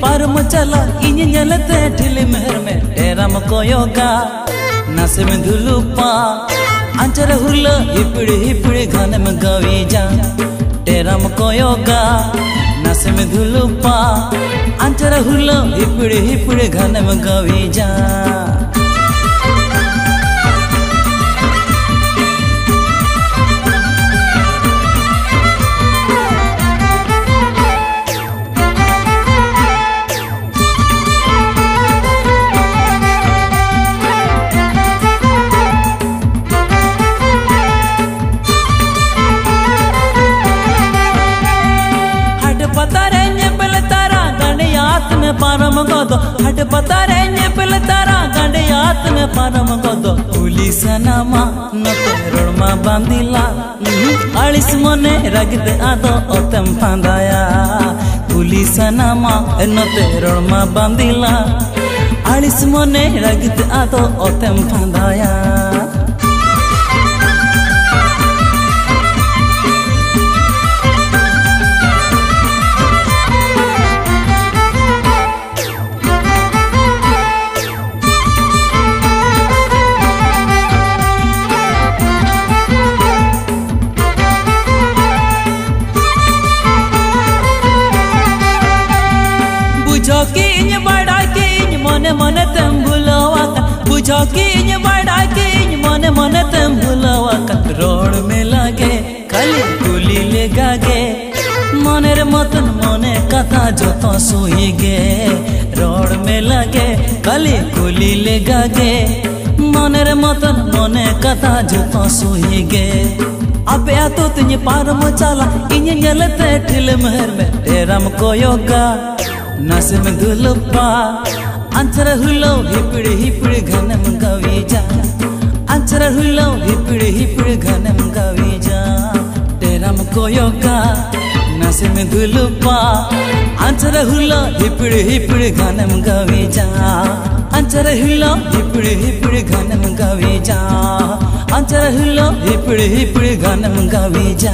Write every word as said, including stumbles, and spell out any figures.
ᱯᱟᱨᱚᱢ ᱪᱟᱞᱟᱜ ᱤᱧ ᱧᱮᱞᱛᱮ ᱴᱷᱤᱞᱤ ᱢᱮᱦᱮᱨ ᱢᱮ ᱰᱮᱨᱟᱢ ᱠᱚᱭᱚᱜᱟ, ᱱᱟᱥᱮᱢ ᱫᱩᱞᱩᱯᱟ, ᱟᱧᱪᱟᱨ ᱦᱩᱞᱟᱹ ᱦᱤᱯᱤᱲ ᱦᱤᱯᱤᱲ ᱜᱷᱟᱱᱮᱢ ᱜᱟᱹᱣᱤᱡᱟ᱾ ᱰᱮᱨᱟᱢ ᱠᱚᱭᱚᱜᱟ, ᱱᱟᱥᱮᱢ ᱫᱩᱞᱩᱯᱟ, ᱟᱧᱪᱟᱨ ᱦᱩᱞᱟᱹ ᱦᱤᱯᱤᱲ ᱦᱤᱯᱤᱲ ᱜᱷᱟᱱᱮᱢ ᱜᱟᱹᱣᱤᱡᱟ᱾ ᱦᱟᱴ ᱯᱟᱛᱟ ᱨᱮ ᱧᱮᱯᱮᱞ ᱛᱟᱨᱟ ᱜᱟᱸᱰᱮᱭᱟᱛ ᱢᱮ ᱯᱟᱨᱚᱢ ᱜᱚᱫᱚ᱾ ᱦᱟᱴ ᱯᱟᱛᱟ ᱨᱮ ᱧᱮᱯᱮᱞ ᱛᱟᱨᱟ ᱜᱟᱸᱰᱮᱭᱟᱛ ᱢᱮ ᱯᱟᱨᱚᱢ ᱜᱚᱫᱚ᱾ ᱠᱩᱞᱤ ᱥᱟᱱᱟᱢᱟ ᱱᱚᱛᱮ ᱨᱚᱲ ᱢᱟ ᱵᱟᱸᱫᱤᱞᱟ᱾ ᱟᱹᱲᱤᱥ ᱢᱚᱱᱮ ᱨᱟᱹᱜᱤ ᱛᱮ ᱟᱫᱚ ᱚᱛᱮᱢ ᱯᱷᱟᱸᱫᱟᱭᱟ᱾ ᱠᱩᱞᱤ ᱥᱟᱱᱟᱢᱟ ᱱᱚᱛᱮ ᱨᱚᱲ ᱢᱟ ᱵᱟᱸᱫᱤᱞᱟ᱾ ᱟᱹᱲᱤᱥ ᱢᱚᱱᱮ ᱨᱟᱹᱜᱤ ᱛᱮ ᱟᱫᱚ ᱚᱛᱮᱢ ᱯᱷᱟᱸᱫᱟᱭᱟ᱾ ᱵᱩᱡᱷᱟᱹᱣ ᱠᱤᱧ ᱵᱟᱲᱟᱭ ᱠᱤᱧ ᱢᱚᱱᱮ ᱢᱚᱱᱮ ᱛᱮᱢ ᱵᱷᱩᱞᱟᱹᱣ ᱟᱠᱟᱱ᱾ ᱵᱩᱡᱷᱟᱹᱣ ᱠᱤᱧ ᱵᱟᱲᱟᱭ ᱠᱤᱧ ᱢᱚᱱᱮ ᱢᱚᱱᱮ ᱛᱮᱢ ᱵᱷᱩᱞᱟᱹᱣ ᱟᱠᱟᱱ᱾ ᱨᱚᱲ ᱢᱮ ᱞᱟᱜᱮ ᱠᱷᱟᱹᱞᱤ ᱠᱩᱞᱤ ᱞᱮᱜᱟ ᱜᱮ᱾ ᱢᱚᱱᱮᱨ ᱢᱚᱛᱚᱱ ᱢᱚᱱᱮ ᱠᱟᱛᱷᱟ ᱡᱚᱛᱚ ᱥᱩᱭ ᱜᱮ᱾ ᱨᱚᱲ ᱢᱮ ᱞᱟᱜᱮ ᱠᱷᱟᱹᱞᱤ ᱠᱩᱞᱤ ᱞᱮᱜᱟ ᱜᱮ᱾ ᱢᱚᱱᱮᱨ ᱢᱚᱛᱚᱱ ᱢᱚᱱᱮ ᱠᱟᱛᱷᱟ ᱡᱚᱛᱚ ᱥᱩᱭ ᱜᱮ᱾ ᱟᱯᱮ ᱟᱛᱳ ᱛᱤᱧ ᱯᱟᱨᱚᱢ ᱪᱟᱞᱟᱜ ᱤᱧ ᱧᱮᱞᱛᱮ ᱴᱷᱤᱞ ᱢᱮᱦᱮᱨ ᱢᱮ ᱰᱮᱨᱟᱢ ᱠᱚᱭᱚᱜᱟ᱾ ᱱᱟᱥᱮᱢ ᱫᱩᱞᱩᱯᱟ, ᱟᱧᱪᱟᱨ ᱦᱩᱞᱟᱹᱣ ᱦᱤᱯᱤᱲ ᱦᱤᱯᱤᱲ ᱜᱷᱟᱱᱮᱢ ᱜᱟᱣᱤᱡᱟ᱾ ᱟᱧᱪᱟᱨ ᱦᱩᱞᱟᱹᱣ ᱦᱤᱯᱤᱲ ᱦᱤᱯᱤᱲ ᱜᱷᱟᱱᱮᱢ ᱜᱟᱣᱤᱡᱟ᱾ ᱰᱮᱨᱟᱢ ᱠᱚᱭᱚᱜᱟ, ᱱᱟᱥᱮᱢ ᱫᱩᱞᱩᱯᱟ, ᱟᱧᱪᱟᱨ ᱦᱩᱞᱟᱹᱣ ᱦᱤᱯᱤᱲ ᱦᱤᱯᱤᱲ ᱜᱷᱟᱱᱮᱢ ᱜᱟᱣᱤᱡᱟ᱾ ᱟᱧᱪᱟᱨ ᱦᱩᱞᱟᱹᱣ ᱦᱤᱯᱤᱲ ᱦᱤᱯᱤᱲ ᱜᱷᱟᱱᱮᱢ ᱜᱟᱣᱤᱡᱟ᱾ ᱟᱧᱪᱟᱨ ᱦᱩᱞᱟᱹᱣ ᱦᱤᱯᱤᱲ ᱦᱤᱯᱤᱲ ᱜᱷᱟᱱᱮᱢ ᱜᱟᱣᱤᱡᱟ᱾